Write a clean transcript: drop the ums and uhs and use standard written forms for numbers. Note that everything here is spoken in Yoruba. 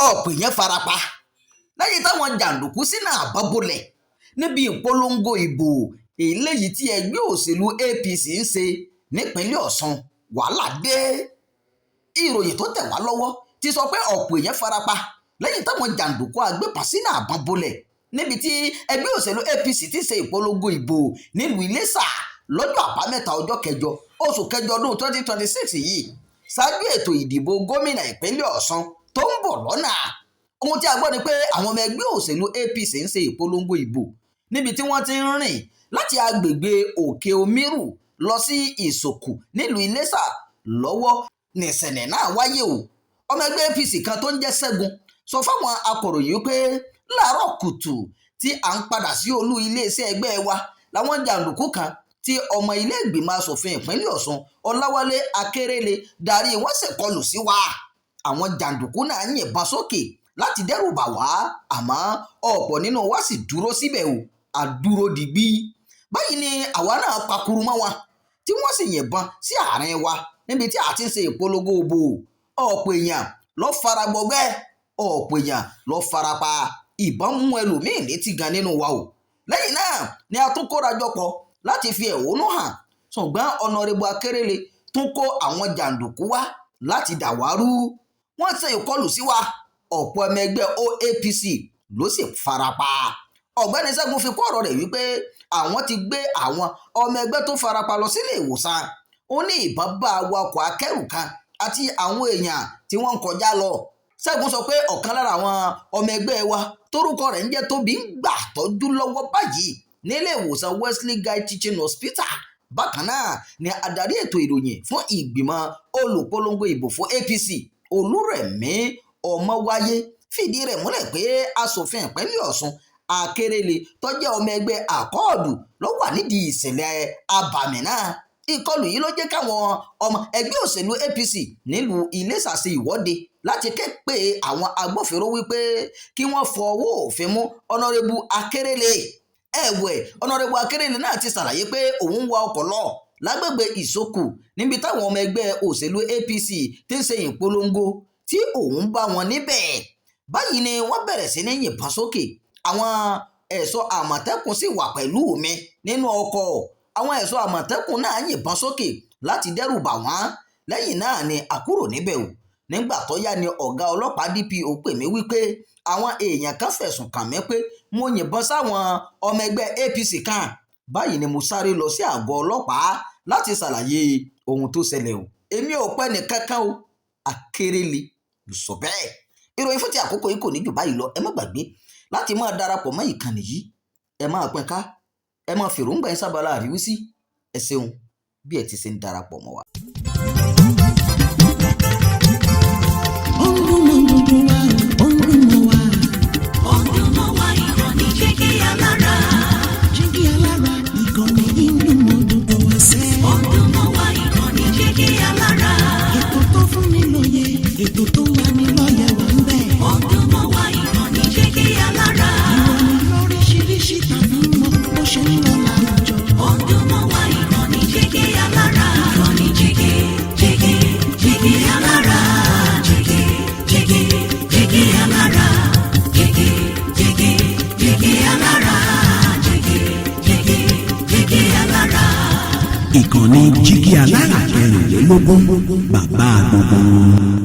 Ọ̀pọ̀ èèyàn farapa lẹ́yìn táwọn jàǹdùkú ṣínà ìbọn bolẹ̀ níbi ìpolongo ìbò eléyìí tí ẹgbẹ́ òṣèlú APC ń ṣe nípínlẹ̀ Ọ̀ṣun. Wàhálà dé. Ìròyìn tó tẹ̀ wá lọ́wọ́ ti sọ pé ọ̀pọ̀ èèyàn farapa lẹ́yìn táwọn jàǹdùkú agbébọn ṣínà ìbọn bolẹ̀ níbi tí ẹgbẹ́ òṣèlú APC ti ṣe ìpolongo ìbò nílùú Iléṣà lọ́jọ́ Àbámẹ́ta, ọjọ́ 8 oṣù 8 ọdún 2026 yìí, ṣáájú ètò ìdìbò gómìnà ìpínlẹ̀ Ọ̀ṣun tó ń bọ̀ lọ́nà. Ohun tí a gbọ́ ni pé àwọn ọmọ ẹgbẹ́ òṣèlú APC ń ṣe ìpolongo ìbò níbi tí wọ́n ti ń rìn láti agbègbè Òkè Omírù lọ sí Ìsòkù nílùú Iléṣà lọ́wọ́ nìṣẹ̀lẹ̀ náà wáyé o. Ọmọ ẹgbẹ́ APC kan tó ń jẹ́ Ṣẹ́gun sọ fáwọn akọ̀ròyìn pé láàárọ̀ kùtù tí à ń padà sí olú iléeṣẹ́ ẹgbẹ́ wa làwọn jàǹdùkú kan tí ọmọ ilé ìgbìmọ̀ asòfin ìpínlẹ̀ Ọ̀ṣun Ọláwálé Akérèlé darí wọ́n sì kọlù sí wa. Àwọn jàǹdùkú náà yìnbọn sókè láti dẹ́rù bà wá, àmọ́ ọ̀pọ̀ nínú wa sì dúró síbẹ̀ o, àdúró digbí. Báyìí ni àwa náà pakuru mọ́ wọn tí wọ́n sì yìnbọn sí àárín wa níbi tí a ti ń ṣe ìpolongo ìbò. Ọ̀pọ̀ èèyàn ló fara gbọgbẹ́, ọ̀pọ̀ èèyàn ló farapa, ìbọn mú ẹlòmíín létí gan nínú wa o. Lẹ́yìn náà ni a tún kóra jọ pọ̀ láti fi ẹ̀hónú hàn, ṣùgbọ́n Ọ̀nàrẹ́bù Akérèlé tún kó àwọn jàǹdùkú wá láti dàwárú. Wọ́n ṣe ìkọlù sí wa, ọ̀pọ̀ ọmọ ẹgbẹ́ OAPC ló sì farapa. Ọ̀gbẹ́ni Ṣẹ́gun fi kún ọ̀rọ̀ rẹ̀ wípé àwọn ti gbé àwọn ọmọ ẹgbẹ́ tó farapa lọ sílé ìwòsàn. Ó ní ìbọn bá awakọ̀ akẹ́rù kan àti àwọn èèyàn tí wọ́n ń kọjá lọ. Ṣẹ́gun sọ pé ọ̀kan lára àwọn ọmọ ẹgbẹ́ wa tórúkọ rẹ̀ ń jẹ́ Tóbi ń gbà tọ́jú lọ́wọ́ báyìí nílé ìwòsàn Wesley Guide Teaching Hospital. Bákan náà ni adarí ètò ìròyìn fún ìgbìmọ̀ olùpolongo ìbò fún APC, Olúrẹ̀mí Ọmọwáyé, fìdí rẹ̀ múlẹ̀ pé asòfin ìpínlẹ̀ Ọ̀ṣun Akérèlé tó jẹ́ ọmọ ẹgbẹ́ Àkọọ́dù ló wà nídìí ìṣẹ̀lẹ̀ abàmì náà. Ìkọlù yìí ló jẹ́ káwọn ọmọ ẹgbẹ́ òṣèlú APC nílùú Iléṣà ṣe ìwọ́de láti ké pe àwọn agbófinró wípé kí wọ́n fọwọ́ òfin mú Ọ̀nàrẹ́bù Akérèlé. Ẹ̀wẹ̀, Ọ̀nàrẹ́bù Akérèlé náà ti ṣàlàyé pé òun ń wa ọkọ̀ lọ lágbègbè Ìsokù níbi táwọn ọmọ ẹgbẹ́ òṣèlú APC ti ń ṣe ìpolongo tí òun bá wọn níbẹ̀. Báyìí ni wọ́n bẹ̀rẹ̀ sí ní yìnbọn sókè. Àwọn ẹ̀ṣọ́ Àmọ̀tẹ́kùn sì wà pẹ̀lú mi nínú ọkọ̀. Àwọn ẹ̀ṣọ́ Àmọ̀tẹ́kùn náà yìnbọn sókè láti dẹ́rù bà wọ́n. Lẹ́yìn náà ni a kúrò níbẹ̀ o. Nígbà tó yá ni ọ̀gá ọlọ́pàá DPO pè mí wípé àwọn èèyàn kan fẹ̀sùn kàn mí pé mo yìnbọn sáwọn ọmọ ẹgbẹ́ APC kan. Báyìí ni mo sáré lọ sí àgọ́ ọlọ́pàá láti ṣàlàyé ohun tó ṣẹlẹ̀ o. Èmi ò pẹ́ nìkankan o, Akérèlé ló sọ bẹ́ẹ̀. Ìròyìn fún ti àkókò yìí kò ní jù báyìí lọ. Ẹ má gbàgbé láti máa darapọ̀ mọ́ ìkànnì yìí, ẹ máa pín ká, ẹ máa fèròǹgbà yín sábàlá àríwísí. Ẹ ṣeun bí ẹ ti ṣe ń darapọ̀ mọ́ wa. Ó ń dún mọ́ gbogbo wa, ó ń dún mọ́ wa. Ó ń dún mọ́ wa, ìkànnì Jígí Alára. Jígí Alára, ìkànnì yìí ń dún mọ́ gbogbo wa sẹ́. Ó ń dún mọ́ wa, ìkànnì Jígí Alára. Ètò tó fún ni lóye, ètò tó ń lani lọ́yẹ̀ wà ń bẹ̀. Ó ń dún mọ́ wa, ìkànnì Jígí Alára. Ìròyìn lóríṣiríṣi tàbí mọ́ bó ṣe ń lọ láwùjọ. Ó ń dún mọ́ wa, ìkànnì Jígí Alára. Ìkànnì Jígí, Jígí, Jígí Alára. Jígí, Jígí, Jígí Alára. Jígí, Jígí, Jígí Alára. Jígí, Jígí, Jígí Alára. Ìkànnì Jígí Alára 24, bàbá gbogbo wọn.